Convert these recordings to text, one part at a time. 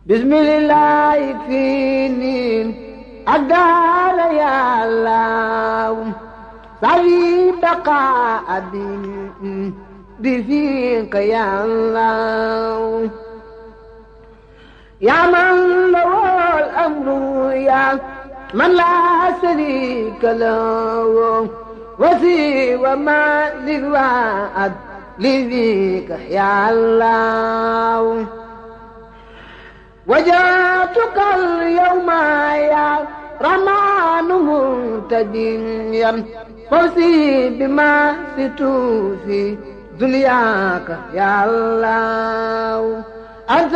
bismillah fini adala ya Allah sawi baqa abin بفيك يا الله يا من له الأمر يا من لا شريك له وسوى ما للوعد لذيك يا الله وجاتك اليوم يا رمان منتجيا فوزي بما ستوفي دنياك يا الله أنت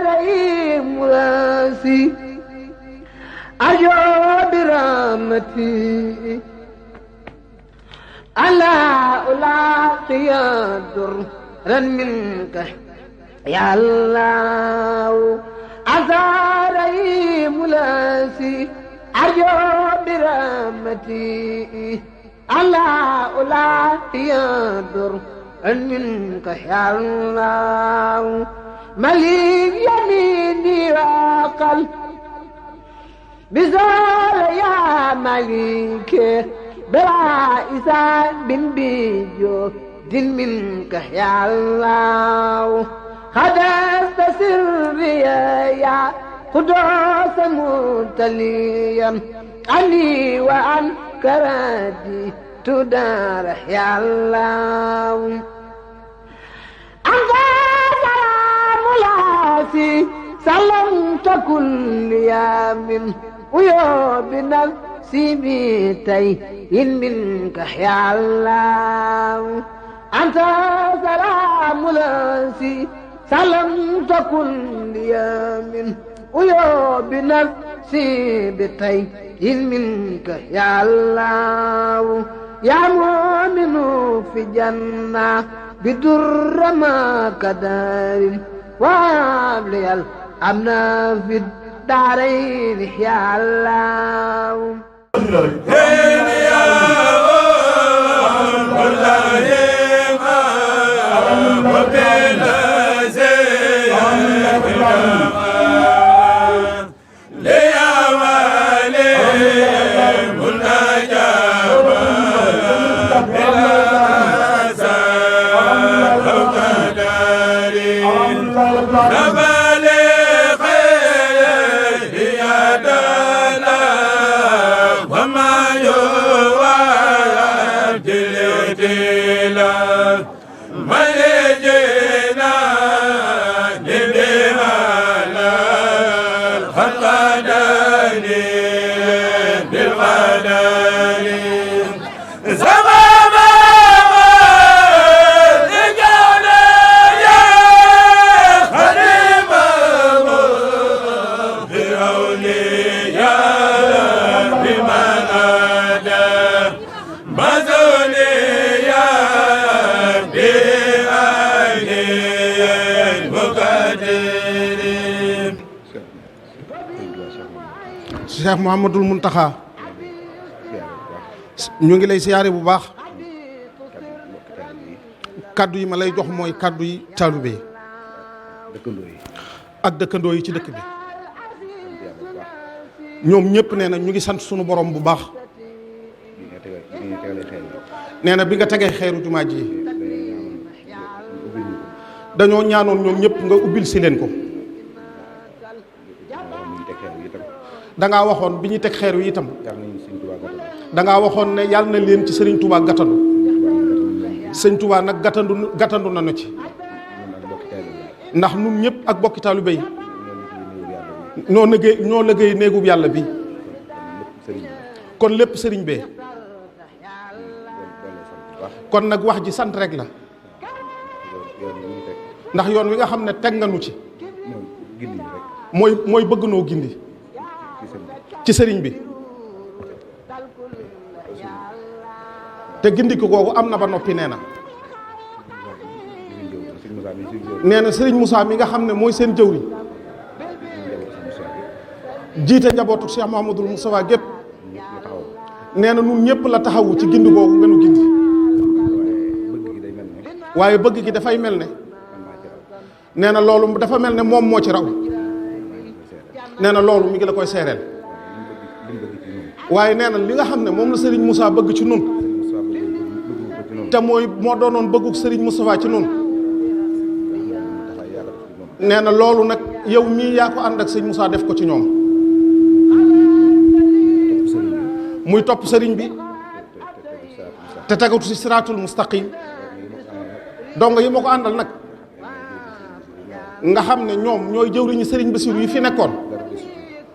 رئيم راسي أرجو برحمتي ألا ألاقي درا منك يا الله أنت رئيم راسي أرجو برحمتي ألا ألاقي درا منك يا الله مليك يميني وقل بزول يا مليك بلا إسان بن بيجو دين منك يا الله خدست سري يا قدوس متليا عني وعن كرادي تدار يا الله أنت سلام لاسي سلمت كل يوم ويوم بنفسي بيتي منك يا الله أنت سلام لاسي سلمت كل يوم ويوم بنفسي بيتي منك يا الله يا مؤمن في جنة بدر ما كدار وابلي الأمن في الدارين يا الله Cheikh Mouhamadoul Mountakha ñu ngi lay siyaare bu baax kaddu yi ma lay jox mooy kaddu yi taalibe yi ak dëkkandoo yi ci dëkk bi ñoom ñëpp nee na ñu ngi sant sunu borom bu baax nee na bi nga tegee xeeru jumaa ji dañoo ñaanoon ñoom ñëpp nga ubbil si leen ko dangaa waxoon bi ñuy teg xeer wi itam dangaa waxoon ne yàlla na leen ci Sëriñ Tuubaa gàttandu Sëriñ Tuubaa nag gàttandu nañu ci ndax nun ñëpp ak bokki taalibe yi ñoo liggéey néegub yàlla bi kon lépp sëriñ bee kon nag wax ji sant rek la ndax yoon wi nga xam ne teg nga nu ci mooy bëgg noo gindi ci sëriñ bi te gindi ko googu am na ba noppi nee na sëriñ Moussa mi nga xam ne mooy seen jëwriñ jiite njabootu Cheikh Mouhamadoul Moustapha gépp nee na nun ñëpp la taxawu ci gindi googu nga nu gindi waaye bëgg gi dafay mel ne nee na loolu dafa mel ne moom moo ci raw nee na loolu mi ngi la koy seereel. waaye nee na li nga xam ne moom la Serigne Moussa bëgg ci nun te moo doonoon bëgguk Serigne Moustapha ci nun nee na loolu nag yow mii yaa ko ànd ak sëñ Moussa def ko ci ñoom muy topp sëriñ bi te tegatu ci siraatul mustaqim donc yi ma ko àndal nag nga xam ne ñoom ñooy jëwriñu sëriñ Bassirou yi fi nekkoon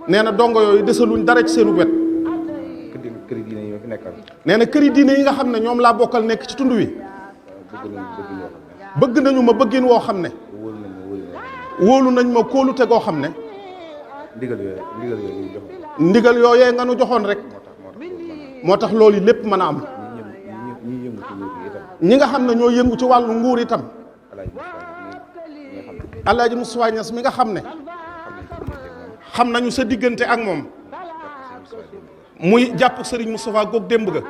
nee na dongo yooyu desaluñ dara ci seenu wet nee na këri diine yi nga xam ne ñoom laa bokkal nekk ci tund wi bëgg nañu ma bëggin woo xam ne wóolu nañ ma kóolute goo xam ne ndigal yooyee nga nu joxoon rek moo tax loolu lépp mën a am ñi nga xam ne ñoo yëngu ci wàllu nguur itam Alaaji Moustapha Niass mi nga xam ne xam nañu sa diggante ak moom muy jàpp Serigne Moustapha goog démb ga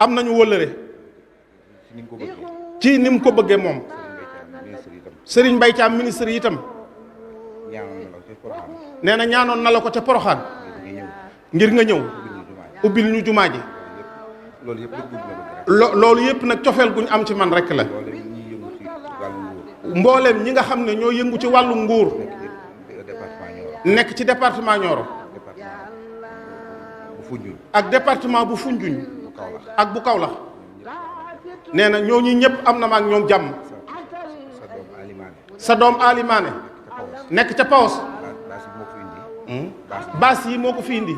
am nañu wëllëre ci ni mu ko bëggee moom Serigne Mbaye Thiam ministre yi itam nee na ñaanoon na la ko ca Poroxaan ngir nga ñëw ubbil ñu jumaa ji loolu yëpp nag cofeel guñ am ci man rek la mbooleem ñi nga xam ne ñoo yëngu ci wàllu nguur nekk ci département Nioro ak département bu Foundiougne ak bu Kaolack nee na ñooñu ñëpp am na ma ak ñoom jàmm sa doom Alimaane nekk ca Paos baas yi moo ko fi indi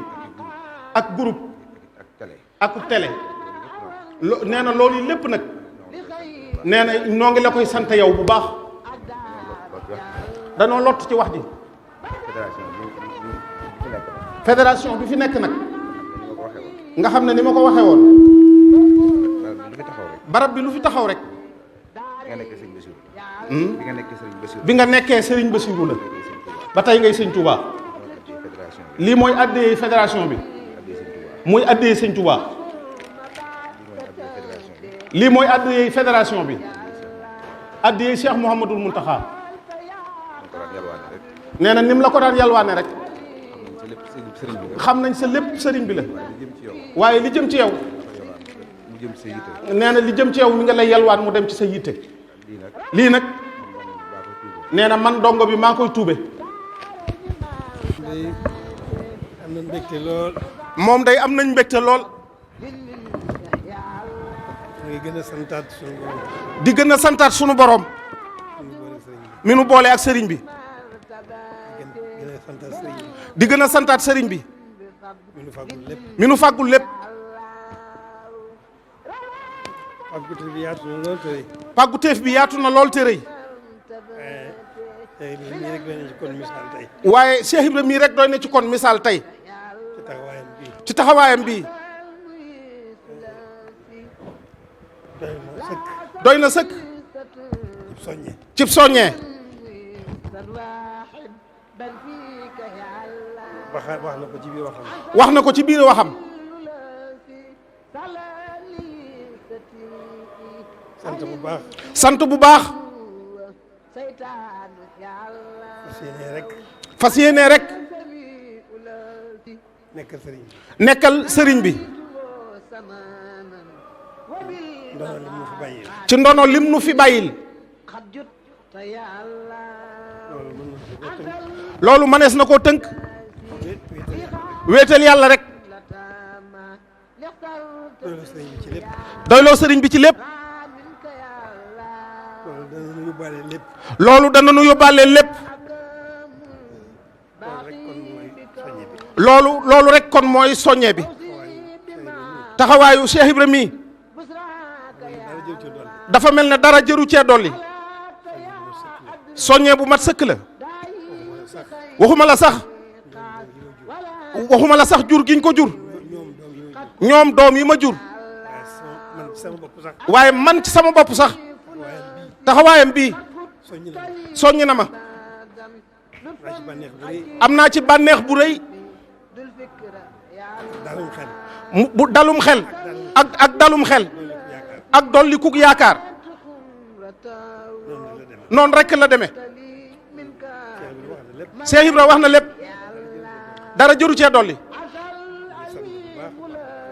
ak groupe ak télé nee na loolu lépp nag nee na noo ngi la koy sant yow bu baax danoo lott ci wax ji fédération bi fi nekk nag nga xam ne ni ma ko waxee woon barab bi lu fi taxaw rek bi nga nekkee Serigne Bassirou la ba tey ngay Sëñ Touba lii mooy addee fédération bi muy addee Sëñ Touba lii mooy addee fédération bi addee Cheikh Mouhamadoul Mountakha nee na ni mu la ko daan yalwaane rek xam nañ sa lépp sëriñ bi la waaye li jëm ci yow nee na li jëm ci yow mi nga lay yalwaan mu dem ci sa yitte lii nag nee na man dongo bi maa koy tuube am nañ mbégte lool moom day am nañ mbégte lool muy gën a santaat suñu borom di gën a santaat sunu borom mi nu boole ak sëriñ bi di gën a santaat sëriñ bi mi nu fàggul lépp pàgguteef bi yaatu na lool te rëy pàgguteef bi yaatu na lool te rëy waaye Cheikh Ibrahima mii rek doy na ci kon misaal tey ci taxawaayam bii doy na sëkk cib soññee wax na ko ci biir waxam wax na ko ci biir waxam sant bu baax fas yéene rek nekkal sëriñ bi ci ndono lim nu fi bàyyil loolu mënees na koo tënk wéetal yàlla rek doyloo sëriñ bi ci lépp loolu dana nu yóbbaale lépp loolu rek kon mooy soññe bi taxawaayu Cheikh Ibrahima mi dafa mel ne dara jëru cee dolli soññe bu mat sëkk la waxuma la sax jur giñ ko jur ñoom doom yi ma jur waaye man ci sama bopp sax taxawaayam bii soññ na ma am naa ci bànneex bu rëy bu dalum xel ak dalum xel ak dolli kuk yaakaar noonu rekk la demee Cheikh Ibra wax na lépp dara jëru cee dolli.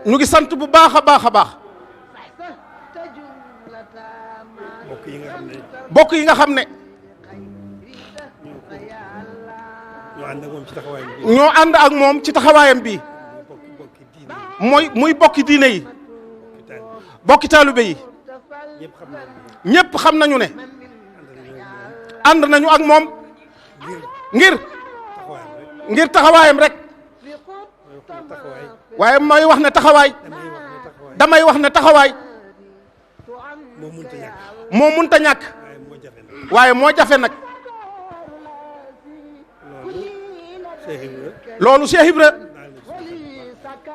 ñu ngi sant bu baax a baax a baax. bokk yi nga xam ne ñoo ànd ak moom ci taxawaayam bi muy bokki diine yi bokki taalibe yi ñépp xam nañu ne ànd nañu ak moom ngir taxawaayam rek waaye may wax ne taxawaay damay wax ne taxawaay moo munta ñàkk waaye moo jafe nag loolu Cheikh Ibra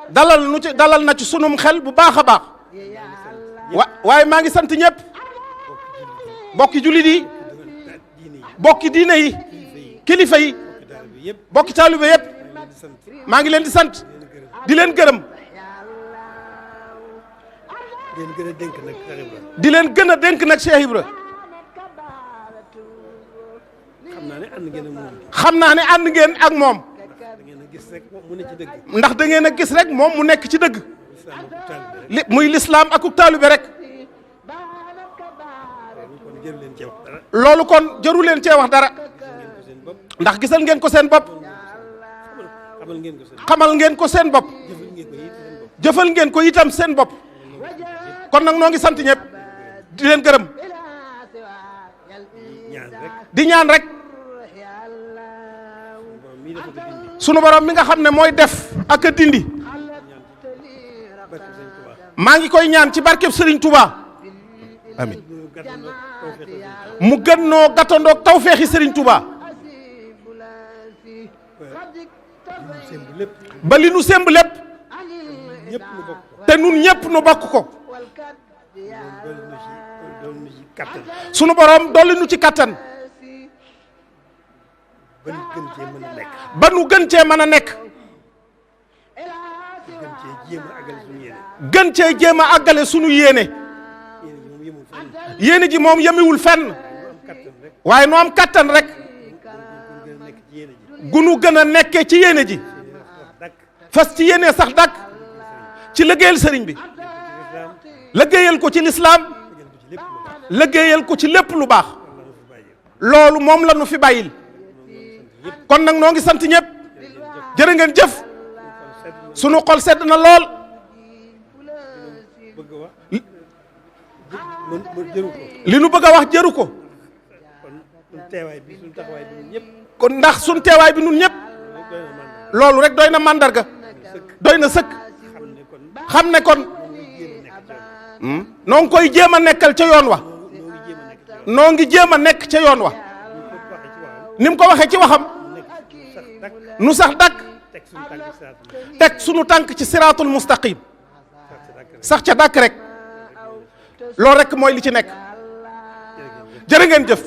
dalal na ci sunum xel bu baax a baax waaye maa ngi sant ñëpp bokki jullit yi bokki diine yi kilifa yi bokki taalibe yëpp maa ngi leen di sant di leen gërëm di leen gën a dénk nag Cheikh Ibra xam naa ne ànd ngeen ak moom ndax da ngeen a gis rek moom mu nekk ci dëgg muy lislaam ak taalibe rek loolu kon jëru leen cee wax dara ndax gisal ngeen ko seen bopp xamal ngeen ko seen bopp jëfal ngeen ko itam seen bopp kon nag noo ngi sant ñëpp di leen gërëm di ñaan rek sunu borom mi nga xam ne mooy def ak a dindi maa ngi koy ñaan ci barkeb Serigne Touba amin mu gën noo gàttandoog tawfeexi Serigne Touba ba li nu semb lépp te nun ñëpp nu bokk ko sunu borom dolli nu ci kattan ba nu gën cee mën a nekk gën cee jéem a àggale sunu yéene yéene ji moom yemiwul fenn waaye nu am kattan rek gunu gën a nekkee ci yéene ji fas ci yéene sax dàkk ci liggéeyal sëriñ bi liggéeyal ko ci lislaam liggéeyal ko ci lépp lu baax loolu moom la nu fi bàyyil kon nag noo ngi sant ñëpp jërë ngeen jëf sunu xol sedd na lool li nu bëgg a wax jëru ko kon ndax sunu teewaay bi nun ñëpp loolu rek doy na màndarga doy na sëkk xam ne kon noo ngi koy jéem a nekkal ca yoon wa noo ngi jéem a nekk ca yoon wa ni mu ko waxee ci waxam nu sax dakk teg sunu tànk ci siraatul mustaqim sax ca dakk rek loolu rek mooy li ci nekk jërë ngeen jëf